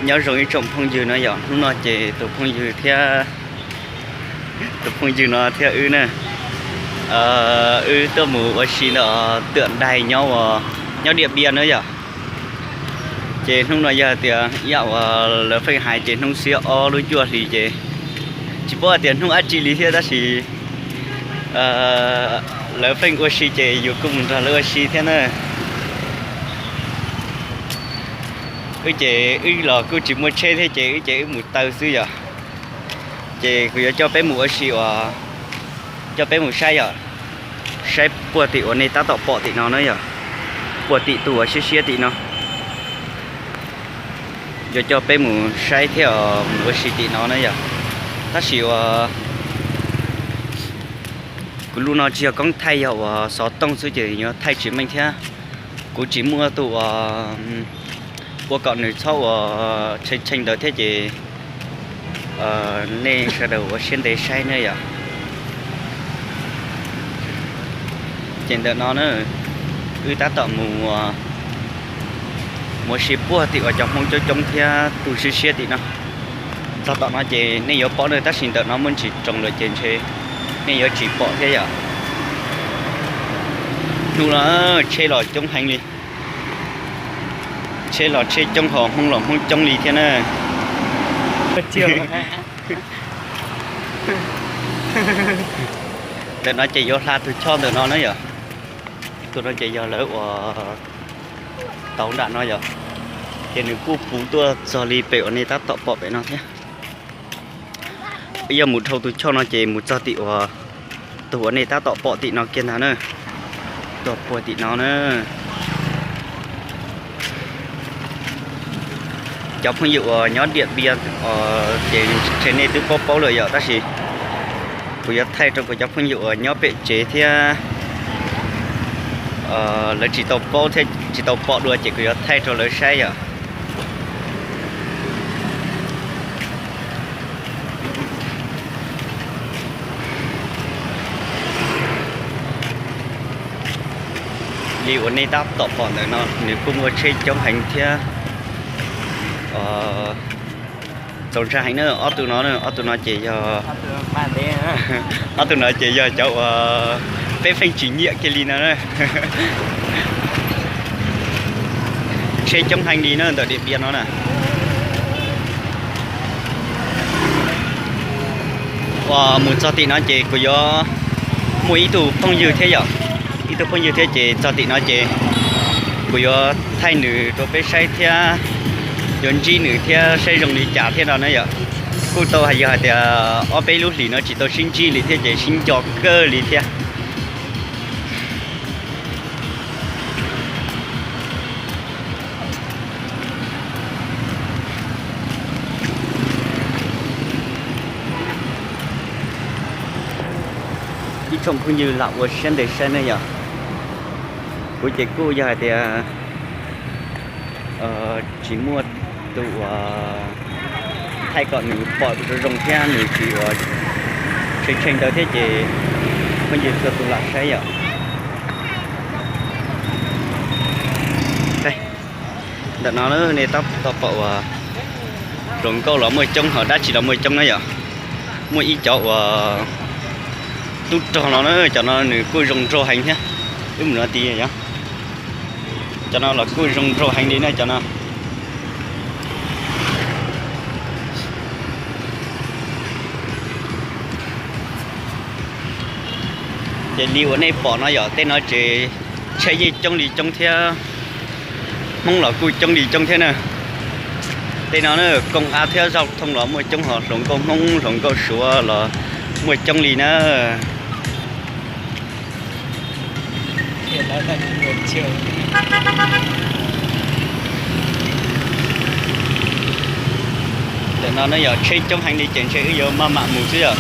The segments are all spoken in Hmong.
Nyob zoo ib tsoom phooj ywg no yom, hnub no ces tus phooj ywg thiab, tus phooj ywg no thiab wb na, wb tuaj mus ua si ntawm Tuam Daig nyob, nyob Diam Npiam na yom. Ces hnub no yog tias ib yam uas lawv pheej hais ces hnub xiab ob lub cuaj hlis ces tsis paub hais tias hnub dab tsi li thiab tab sis lawv pheej ua si ces yus kuj mus nrog lawv ua si thiab na. Wb ces wb los kuj tsis muaj tsheb thiab ces wb ces wb mus taw xwb yom. Ces kuv yuav coj peb mus ua si uas, coj peb mus saib yom, saib puag tim uas nej tab tom pom tim no na yom, puag tim tus uas siab siab tim no. Yuav coj peb mus saib thiab mus ua si tim no na yom. Tab sis uas kuv lub no tsis yog koob thaij, yog uas xov tooj xwb ces yuav thaij tsis meej thiab. Kuv tsis muaj tus uas ua kom nws txhob uas tshee tshee ntawd thiab ces nej sawv daws ua siab ntev saib na yom. Ces ntawm no na, wb tab tom mus, mus ua si puag tim uas cov Hmoob coob coob thiab tu siab siab tim no. Txog tom no ces nej yuav pom na, tab sis ntawm no muaj ntsis roos lawm ces ntshe nej yuav tsis pom thiab yom. Hnub no tsheb los coob heev li, tsheb los tsheb coob ho Hmoob los Hmoob coob li thiab na. Ntawm no ces yuav hla tus choj ntawm no na yom. Tus no ces yog lawv uas tauv nram no yom, ces nws kuj puv tuaj txog li pem uas nej tab tom pom pem no thiab. Yog mus dhau tus choj no ces mus txog tim uas, tus uas nej tab tom pom tim no kiag ntag na, txog puag tim no na. Cov phooj ywg uas nyob Diam Npiam ces ntshe nej twb paub paub lawm yom, tab sis kuv yuav thaij rau kuv cov phooj ywg uas nyob pem tsev thiab lawv tsis tau paub thiab tsis tau pom dua ces kuv yuav thaij rau lawv saib yom. Li uas nej tab tom pom ntawm no nws kuj muaj tsheb coob heev thiab txaus ntshai heev na. Ob tug no, ob tug no ces yog, ob tug no ces yog cov uas peb pheej tsis nyiam kiag li no na. Tsheb coob heev li na ntawm Diam Npiam no na. Uas mus txog tim no ces kuv yuav muaj ib tug phooj ywg thiab yom, ib tug phooj ywg thiab ces txog tim no ces kuv yuav thaij nws rau peb saib thiab yuav ntsib nws thiab saib zoo li cas thiab no na yom. Kuj tau hais yog hais tias ob peb lub hlis no tsis tau sib ntsib li thiab ces sib nco kawg li thiab. Ib tsoom phooj ywg lam ua siab ntev saib ne yom. Kuv ces kuj yog hais tias tsis muaj tus uas thaij kom nws pom zoo zoo thiab nws tsis uas tshee tshee ntawd thiab ces phooj ywg txhua tus lam saib yom. Ntawm no nej tab tom pom uas hluas nkauj los muaj coob ho dab tsi los muaj coob na yom. Muaj ib cov uas tub rog no na, cov no nws kuj zoo nraug heev thiab. Wb mus no ti yom, cov no los kuj zoo nraug heev li na cov no. Ces li uas nej pom no yom, tej no ces tsheb yeej coob li coob thiab, Hmoob los kuj coob li coob thiab na. Tej no na, kooj ab thiab zaj thooj los muaj coob ho hluas nkauj Hmoob hluas nkauj Suav los muaj coob li na. Ntawm no na yog tsheb coob heev li ces ntshe wb yuav maj mam mus xwb yom.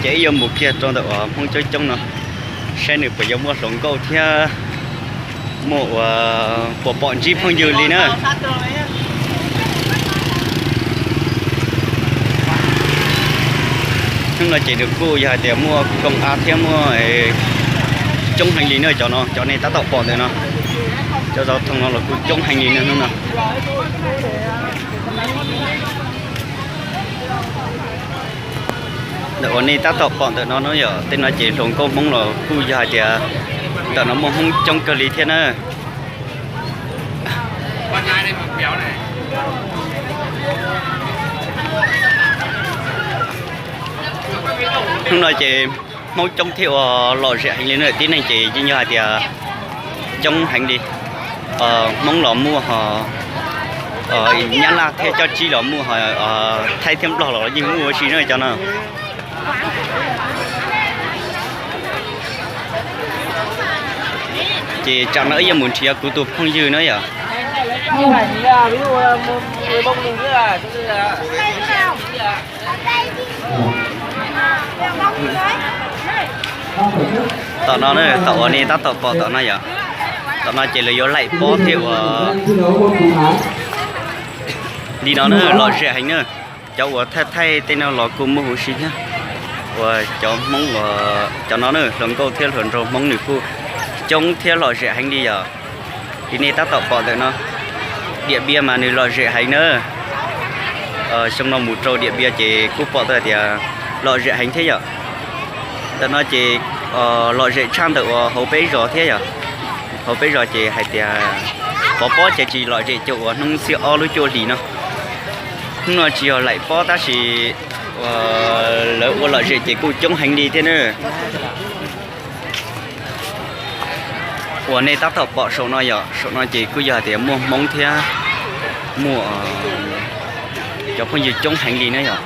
Ces wb yuav mus kiag rau ntawm uas Hmoob coob coob no, saib nws puas yuav muaj hluas nkauj thiab muaj uas puas pom ntsib phooj ywg li na. Hnub no ces nws kuj yog hais tias muaj koom av thiab muaj coob heev li na cov no, cov nej tab tom pom ntawm no. Cov zov thoom no los kuj coob heev li na hnub no. Ntawm uas nej tab tom pom ntawm no no yog tej no ces hluas nkauj Hmoob los kuj yog hais tias ntawm no muaj Hmoob coob kawg li thiab na. Hnub no ces Hmoob coob thiab ua lom zem heev li na, tib neeg ces yeej yog hais tias coob heev li. Hmoob los muaj ho, Nyab Laj thiab cov tsib los muaj ho, Thaib thiab Nplog los yeej muaj ua si na cov no. Ces tsam no wb yuav mus nrhiav kuv tus phooj ywg na yom. Tom no, tom uas nej tab tom pom tom no yom, tom no ces lawv yuav laim pob thiab ua li no na, lom zem heev na. Cov uas thaij thaij tej no los kuj muaj huv si thiab. Uas cov Hmoob uas cov no na, hluas nkauj thiab hluas nraug Hmoob nws kuj coob thiab lom zem heev li yom. Li nej tab tom pom ntawm no, Diam Npias mas nws lom zem heev na. Xyoo no mus rau Diam Npias ces kuj pom tau tias lom zem heev thiab yom. Ntawm no ces lom zem tshaj ntawm uas hauv peb zos thiab yom. Hauv peb zos ces hais tias pov pob ces tsis lom zem cuag uas hnub xiab ob lub cuaj hlis no. Hnub no tsis yog laim pob tab sis lawv ua lom zem ces kuj coob heev li thiab na. Uas nej tab tom pom saum no yom, saum no ces kuj yog hais tias muaj Hmoob thiab muaj cov phooj ywg coob heev li na yom.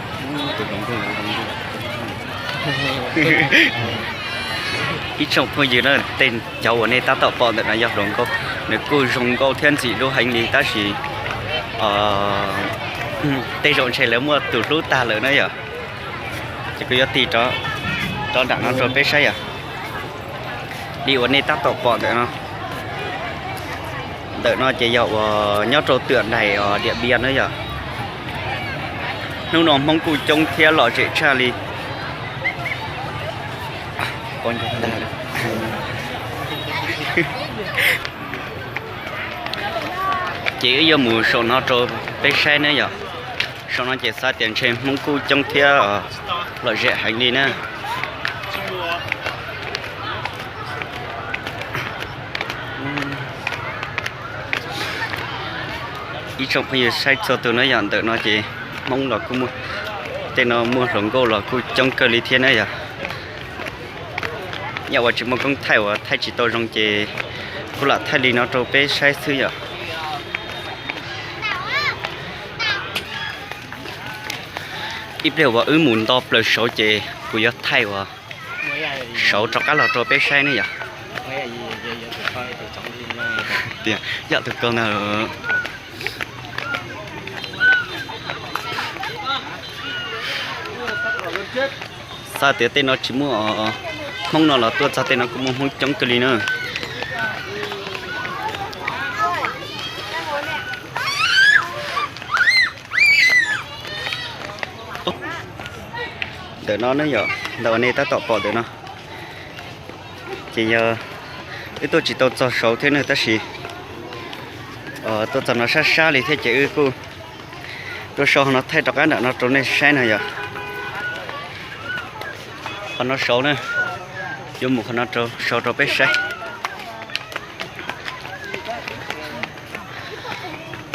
Ib tsoom phooj ywg na, tej cov uas nej tab tom pom ntawm no yog hluas nkauj, nws kuj zoo nkauj thiab ntxim hlub heev li tab sis tej zaum ntshe lawv muaj tus hlub tag lawm na yom. Ces kuv yuav tig rov nram no rau peb saib yom. Li uas nej tab tom pom ntawm no, ntawm no ces yog uas nyob rau twm daim Diam Npias na yom. Hnub no Hmoob kuj coob thiab lom zem tshaj li. Ces wb yuav mus saum no rau peb saib na yom. Saum no ces xav tias ntshe Hmoob kuj coob thiab lom zem heev li na. Ib tsoom phooj ywg saib txhua tus na yom, ntawm no ces Hmoob los kuj muaj, tej no muaj hluas nkauj los kuj coob kawg li thiab na yom. Yog uas tsis muaj koob thaij uas thaij tsis tau zoo ces kuv lam thaij li no rau peb saib xwb yom. Ib pliag uas wb mus nto plaws saud ces kuv yuav thaij uas saud rov qab los rau peb saib ne yom. Tias yam tus koj ntag. Xav tias tej no tsis muaj Hmoob no los tuaj txog tej no kuj muaj Hmoob coob kawg li na. Ntawm no ne yom, ntawm uas nej tab tom pom ntawm no ces yog wb tuaj tsis tau txog saud thiab ne tab sis tuaj txog no sab sab li thiab ces wb kuj tuaj so no thaij rov qab nram no rau nej saib no yom. Qhov no saud na, yuav mus qhov no rau saud rau peb saib.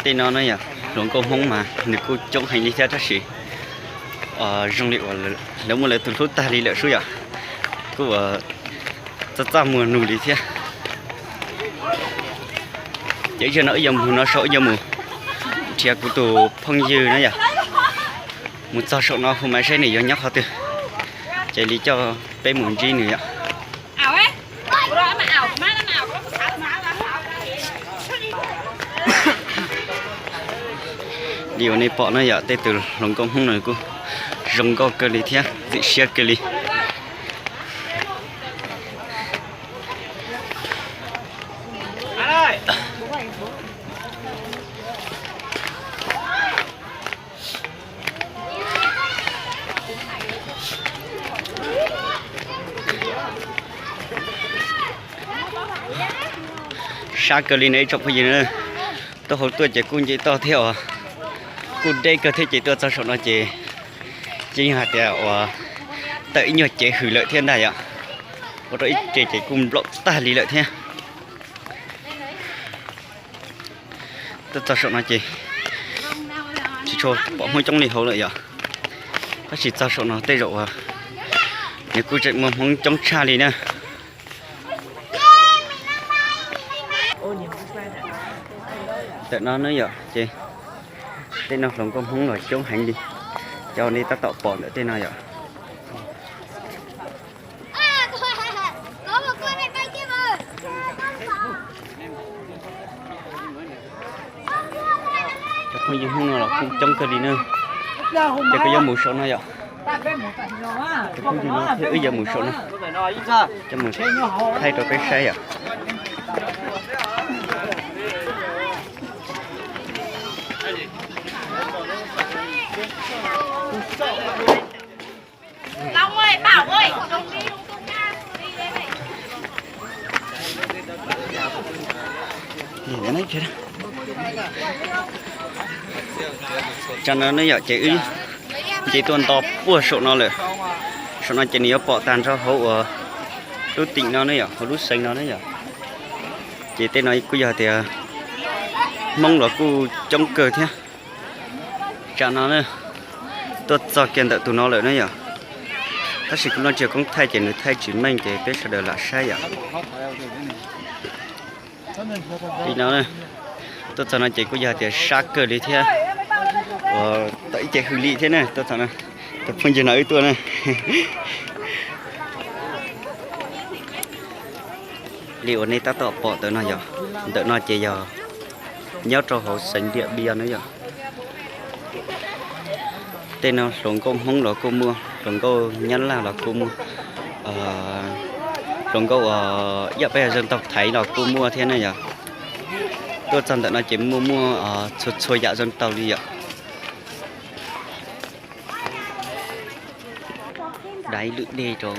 Tej no na yom, hluas nkauj Hmoob mas nws kuj coob heev li thiab tab sis zoo li uas lawv muaj lawv tus hlub tag li lawm sub yom, kuj txaj txaj muag nug li thiab. Ces ib zaug no wb yuav mus no saum, wb yuav mus nrhiav kuv tus phooj ywg na yom. Mus txog saum no hu mas saib nws yuav nyob qhov twg, ces li coj peb mus ntsib nws yom. Li uas nej pom na yom, tej tus hluas nkauj Hmoob no kuj zoo nkauj kawg li thiab ntxim siab kawg li. Sab kawg li no ib tsoom phooj ywg na, tuaj hauv tuaj ces kuj nce toj thiab os, kuj deb kawg thiab ces tuaj txog saum no ces yeej yog hais tias uas tawm ib nyuag cev hws lawm thiab ntag yom. Ua rau ib ce ces kuj nplaum tag li lawm thiab. Tuaj txog saum no ces tsis tshua pom Hmoob coob li hauv lawm yom. Tab sis txog saum no tej zaum uas nws kuj tseem muaj Hmoob coob tshaj li na. Ntawm no ne yom ces tej no hluas nkauj Hmoob los coob heev li, cov nej tab tom pom ntawm tej no yom. Cov phooj ywg Hmoob no los kuj coob kawg li na. Ces kuv yuav mus saum no yom. Cov phooj ywg no thiab wb yuav mus saum no, coj mus thaij rau peb saib yom. Tsam no ne yom ces wb nce tuaj nto puag saum no lawm. Saum no ces nws yuav pom tag nrho hauv uas lub teem no ne yom, hauv lub xeev no ne yom. Ces tej no kuj yog tias Hmoob los kuj coob kawg thiab. Tsam no ne tuaj txog kiag ntawm tus no lawm ne yom. Tab sis kuv no tsis yog koob thaij ces nws thaij tsis meej ces peb sawv daws lam saib yom. Li no, tuaj txog no ces kuj yog tias sab kawg li thiab. Uas tawm ib ce hws li thiab ne, tuaj txog no, tus phooj ywg no wb tuaj ne. Li uas nej tab tom pom ntawm no yog, ntawm no ces yog nyob rau hauv xeev Diam Npiaj na yom. Tej no hluas nkauj Hmoob los kuj muaj, hluas nkauj Nyab Laj los kuj muaj, hluas nkauj ib yam peb yog zoo ntaug Thaiv los kuj muaj thiab na yom. Tuaj txog ntawm no ces muaj muaj txhua txhua yam zoo ntaug li yom. Dai lwm dej rau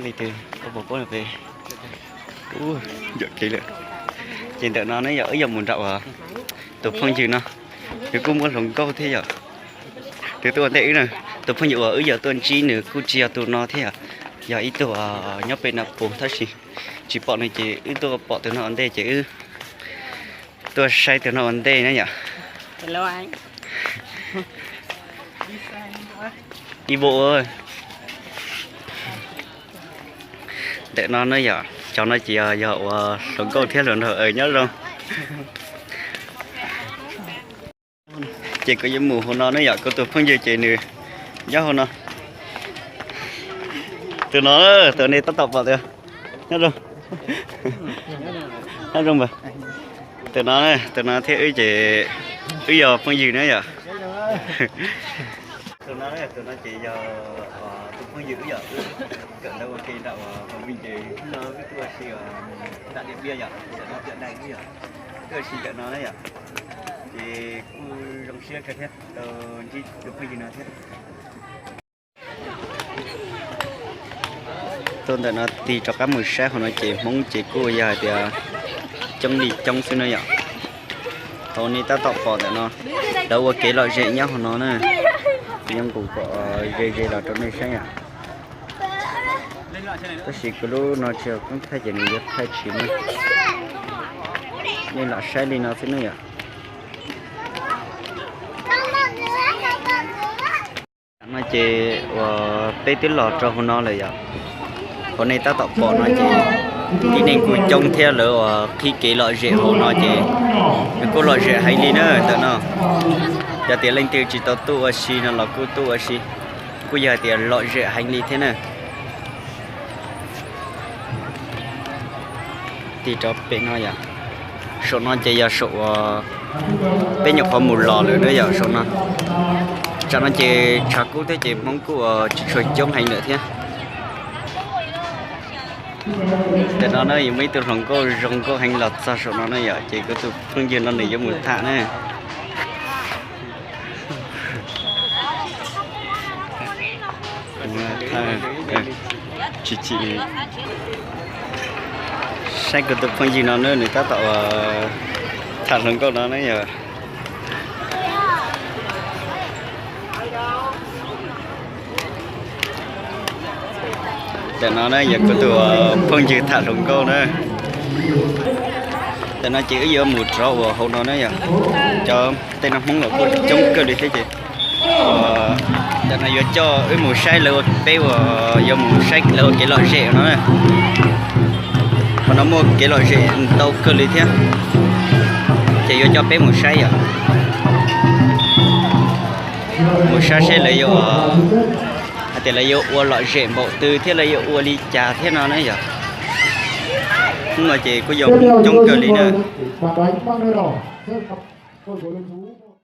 li twb pom pem ub, yom kev lawm. Ces ntawm no ne yog wb yuav mus nram uas tus phooj ywg no, nws kuj muaj hluas nkauj thiab yom. Nws tuaj ua ntej wb na, tus phooj ywg uas wb yuav tuaj ntsib nws kuj tsis yog tus no thiab yom, yog ib tug nyob pem no puv tab sis tsis pom nws ces wb tuaj pom tus no ua ntej ces wb tuaj saib tus no ua ntej na yom. Ib vuag ntawm no ne yom, cov no ces yog uas hluas nkauj thiab hluas nraug nyob zoo. Ces kuv yuav mus hauv no ne yom, kuv tus phooj ywg ces nws nyob hauv no. Tus no, tus nej tab tom pom tias nyob zoo, nyob zoo npawg. Tus no, tus no thiab wb ces wb yog phooj ywg na yom. Tus no, tus no ces yog tus phooj ywg wb yom, wb kawm ntawv ua ke nram uas Hauv Vij ces hnub no wb tuaj ua si nram Diam Npiaj yom, tam no tiam dai wb yom, tuaj ua si ntawm no na yom. Ces kuj zoo siab kawg thiab tau ntsib tus phooj ywg no thiab. Tuaj ntawm no tig rov qab mus saib hauv no ces Hmoob ces kuj yog hais tias coob li coob xwb na yom. Thaum nej tab tom pom ntawm no, lawv ua kev lom zem nyob hauv no na. Kuv yuav nqus kom ze ze los rau nej saib yom. Tab sis kuv lub no tsis yog koob thaij ces nws yuav thaij tsis meej. Nej lam saib li no xwb ne yom. Tam no ces uas peb twb los rau hauv no lawm yom. Hauv nej tab tom pom no ces tib neeg kuj coob thiab lawv uas qhib kev lom zem hauv no ces nws kuj lom zem heev li na ntawm no. Yog tias leej twg tsis tau tuaj ua si no los kuj tuaj ua si, kuj yog hais tias lom zem heev li thiab na. Tig rau pem no yom. Saum no ces yog saum uas peb nyuam qhuav mus los lawm na yom, saum no. Tsam no ces tshav kub thiab ces Hmoob kuj uas tsis tshua coob heev lawm thiab. Tam no na yuav muaj ib tug hluas nkauj zoo nkauj heev los txog saum no na yom, ces kuv tus phooj ywg no nws yuav mus tham na. Tsis tsis saib kuv tus phooj ywg no na, nws tab tom tham hluas nkauj no na yog. Ntawm no na yog kuv tus phooj ywg tham hluas nkauj na. Ntawm no ces wb yuav mus rov uas hauv no na yog, cov tej no Hmoob los kuj coob kawg li thiab ces ntawm no yuav coj wb mus saib lawv ua, peb uas yuav mus saib lawv ua kev lom zem no na. Qhov no muaj kev lom zem ntau kawg li thiab, ces yuav coj peb mus saib yom. Mus saib seb lawv yuav, hais tias lawv yuav ua lom zem npaum twg thiab lawv yuav ua li cas thiab no na yom. Hnub no ces kuj yog Hmoob coob kawg li na.